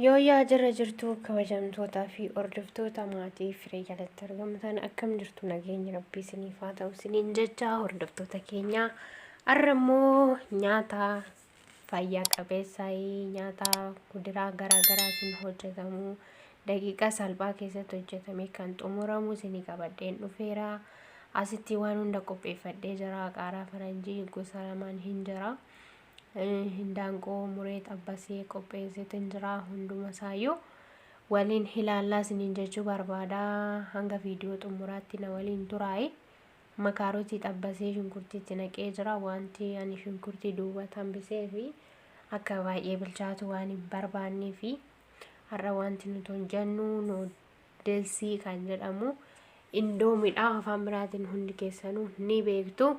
Yooyyaa jira jirtu kabajamtootaa fi hordoftoota maatii Firee jalatti argamtan, akkam jirtu? Nageenya Rabbii isiniif haa ta'u isiniin jecha. Hordoftoota keenya, har'a immoo nyaata fayyaa qabeessa, nyaata kuduraa garaagaraatiin hojjetamu, daqiiqaa salphaa keessatti hojjetamee kan xumuramu isinii qabadheen dhufeera. Asitti waan hunda qopheeffadhee jira. Qaaraa faranjii gosa lamaan hin jira. Hindaanqoo muree xabbasee qopheesseetu jira. Hunduma isaayyuu waliin ilaallaa isiniin jechuu barbaada. Hanga viidiyoo xumuraatti na waliin turaayi. Makaarotii xabbasee shunkurtiitti naqee jira. Wanti ani shunkurtii duubatti hambisee fi akka baay'ee bilchaatu waan hin barbaannee fi har'a wanti nuti hojjennu noodelsii kan jedhamu, indoomiidha. Afaan biraatiin hundi keessanuu ni beektu.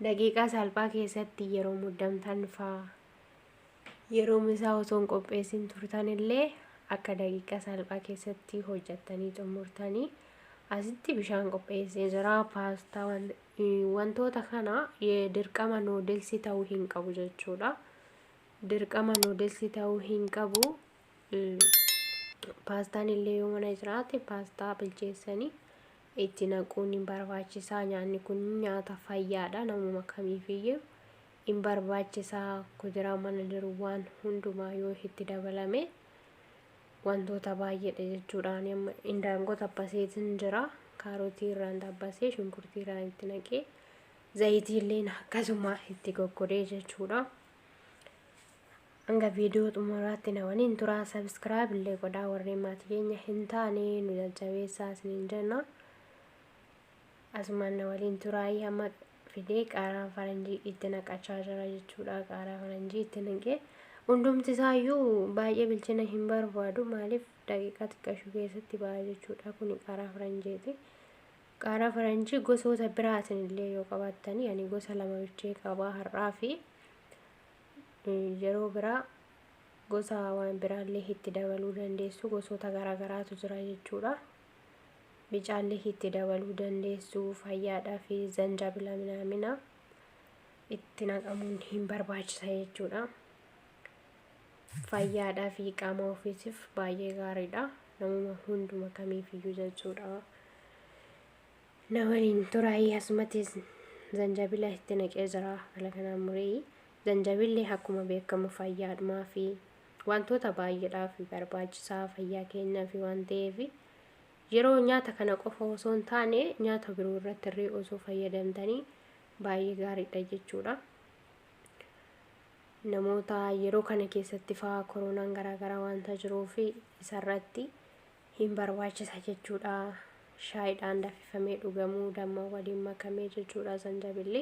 Daqiiqaa salphaa keessatti yeroo muddamtan faa, yeroo misaa osoo hin qopheessin turtan illee, akka daqiiqaa salphaa keessatti hojjettanii xumurtanii. Asitti bishaan qopheessee jira. Paastaa wantoota kana dirqama noodelsii ta'uu hin qabu jechuudha. Dirqama noodelsii ta'uu hin qabu. Paastaan illee yoo mana jiraate, paastaa bilcheessanii itti naquun hin barbaachisaa. Nyaanni kun nyaata fayyaadha. Namuma kamiifiyyuu hin barbaachisaa. Kuduraa mana jiru waan hundumaa yoo itti dabalame wantoota baay'eedha jechuudha. Amma indaanqoo xabbaseetiin jira. Kaarotii irraan xabbasee, shunkurtii irraan itti naqee, zayitii illee akkasuma itti goggodhee jechuudha. Hanga viidiyoo xumuraatti na waliin turaa. Subscribe illee godhaa. Warreen maatii keenya hin taane, nu jajjabeessaa isiniin jenna. Asumaan na waliin turaayii. Amma fidee qaaraa faranjii itti naqachaa jira jechuudha. Qaaraa faranjii itti naqee, hundumti isaayyuu baay'ee bilchina hin barbaadu. Maaliif? Daqiiqaa xiqqashuu keessatti ba'a jechuudha. Kuni qaaraa faranjiiti. Qaaraa faranjii gosoota biraatiin illee yoo qabaattanii, ani gosa lama bilchee qabaa har'aa fi yeroo biraa gosa waan biraallee itti dabaluu dandeessu. Gosoota garaagaraatu jira jechuudha. Bicaallee itti dabaluu dandeessu. Fayyaadhaa fi zanjabila minaamina itti naqamuun hin barbaachisa jechuudha. Fayyaadhaa fi qaama ofiitiif baay'ee gaariidha. Namuma hunduma kamiifiyyuu jechuudha. Na waliin turaayii. Asumatti zanjabila itti naqee jira. Haala kanaan muree. Zanjabilli akkuma beekamu fayyaadhumaa fi wantoota baay'eedhaaf barbaachisaa, fayyaa keenyaaf waan ta'eef, yeroo nyaata kana qofa osoo hin taane nyaata biroo irratti illee osoo fayyadamtanii baay'ee gaariidha jechuudha. Namoota yeroo kana keessatti fa'aa koronaan garaagaraa wanta jiruuf isarratti hin barbaachisa jechuudha. Shaayiidhaan danfifamee dhugamuu, damma waliin makamee jechuudha zanjabilli.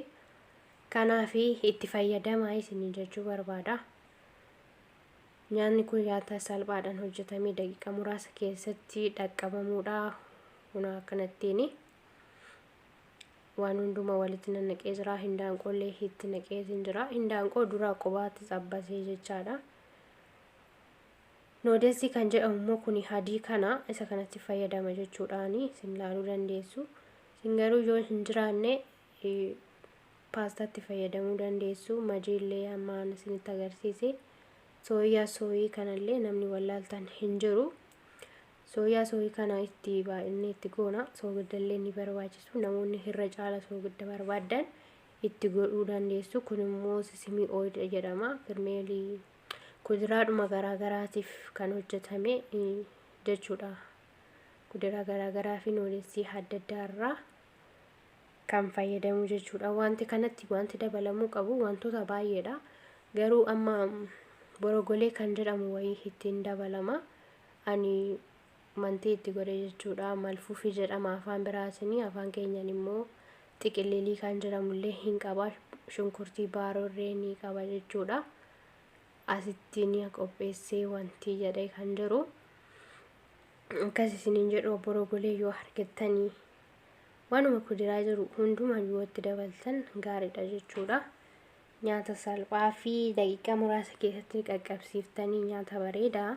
Kanaaf itti fayyadamaa isinii jechuu barbaada. Nyaanni kun nyaata salphaadhaan hojjetamee daqiiqaa muraasa keessatti dhaqqabamuudha. Kun akkanattiin waan hunduma walitti nannaqee jira. Hindaanqollee itti naqee jira. Hindaanqoo dura qubaatti xabbasee jechaadha. Noodelsii kan jedhamu immoo kun adii kana, isa kanatti fayyadama jechuudhaani isin ilaaluu dandeessu. Isin garuu yoo hin jiraanne paastaatti fayyadamuu dandeessu. Majiillee ammaan isinitti agarsiise. Sooyaa sooyii kanallee namni wallaaltan hin jiru. Sooyaa sooyii kana itti baay'inni itti goona. Soogidallee ni barbaachisu. Namoonni irra caala soogidda barbaaddan itti godhuu dandeessu. Kun immoo sesame oil jedhama. Firmeelii kuduraadhuma garaagaraatiif kan hojjetame jechuudha. Kuduraa garaagaraa fi noodelsii adda addaa irraa kan fayyadamu jechuudha. Wanti kanatti wanti dabalamuu qabu wantoota baay'eedha. Garuu amma borogolee kan jedhamu wayii ittiin dabalama. Ani mantii itti godhe jechuudha. Malfuufii jedhama afaan biraatiin, afaan keenyan immoo xiqillilii kan jedhamullee hin qaba. Shunkurtii baarorree ni qaba jechuudha. Asitti ni qopheessee wanti jedhee kan jiru. Akkas isiniin jedhu, borogolee yoo argattanii, waanuma kuduraa jiru hundumaa yoo itti dabaltan gaariidha jechuudha. Nyaata salphaa fi daqiiqaa muraasa keessatti qaqqabsiiftanii, nyaata bareedaa,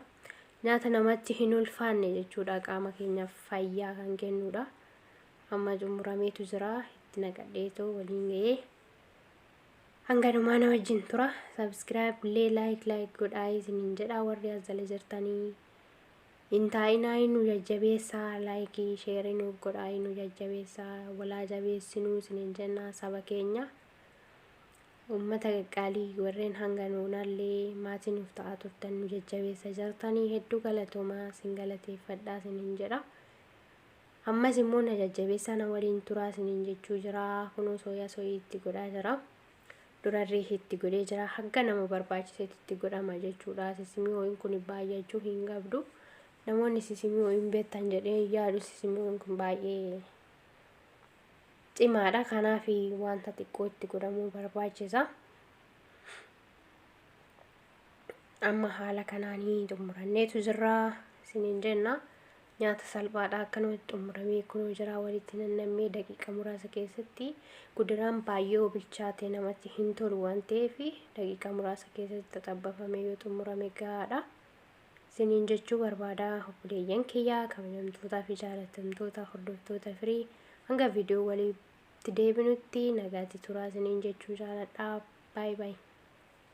nyaata namatti hin ulfaanne jechuudha. Qaama keenyaaf fayyaa kan kennudha. Amma xumurameetu jira. Itti naqadheetoo waliin ga'ee. Hanganumaa na wajjin tura. Subscribe illee like like godhaa isiniin jedha. Warri as jala jirtanii hin taa'inaa, nu jajjabeessaa, like share nuuf godhaa, nu jajjabeessaa, walaa jabeessinuu isiniin jenna. Saba keenya, uummata qaqqaalii, warreen hanga nuunallee maatii nuuf ta'aa turtan, nu jajjabeessa jirtanii, hedduu galatoomaa, isin galateeffadhaa isiniin jedha. Ammas immoo na jajjabeessaa, na waliin turaa isiniin jechuu jira. Kunoo soya soyii itti godhaa jira. Durarree itti godhee jira. Hanga nama barbaachisetti itti godhama jechuudha. Sesame oiliin kun baay'achuu hin qabdu. Namoonni sesame oiliin beektan jedhee yaadu, sesame oiliin kun baay'ee cimaadha. Kanaaf wanta xiqqoo itti godhamuu barbaachisa. Amma haala kanaanii xumuranneetu jirra isiniin jenna. Nyaata salphaadha, akkanumatti xumuramee kunoo jira, walitti nannammee daqiiqa muraasa keessatti. Kuduraan baay'ee bilchaate namatti hin tolu waan ta'eef, daqiiqa muraasa keessatti xaxabbafamee yoo xumurame gahaadha. Isiniin jechuu barbaada, obboleeyyan kiyyaa kabajamtootaa fi jaalatamtoota hordoftoota firii, hanga viidiyoo walitti deebinutti nagaatti turaa isiniin jechuu jaaladha. Baay'ee baay'ee.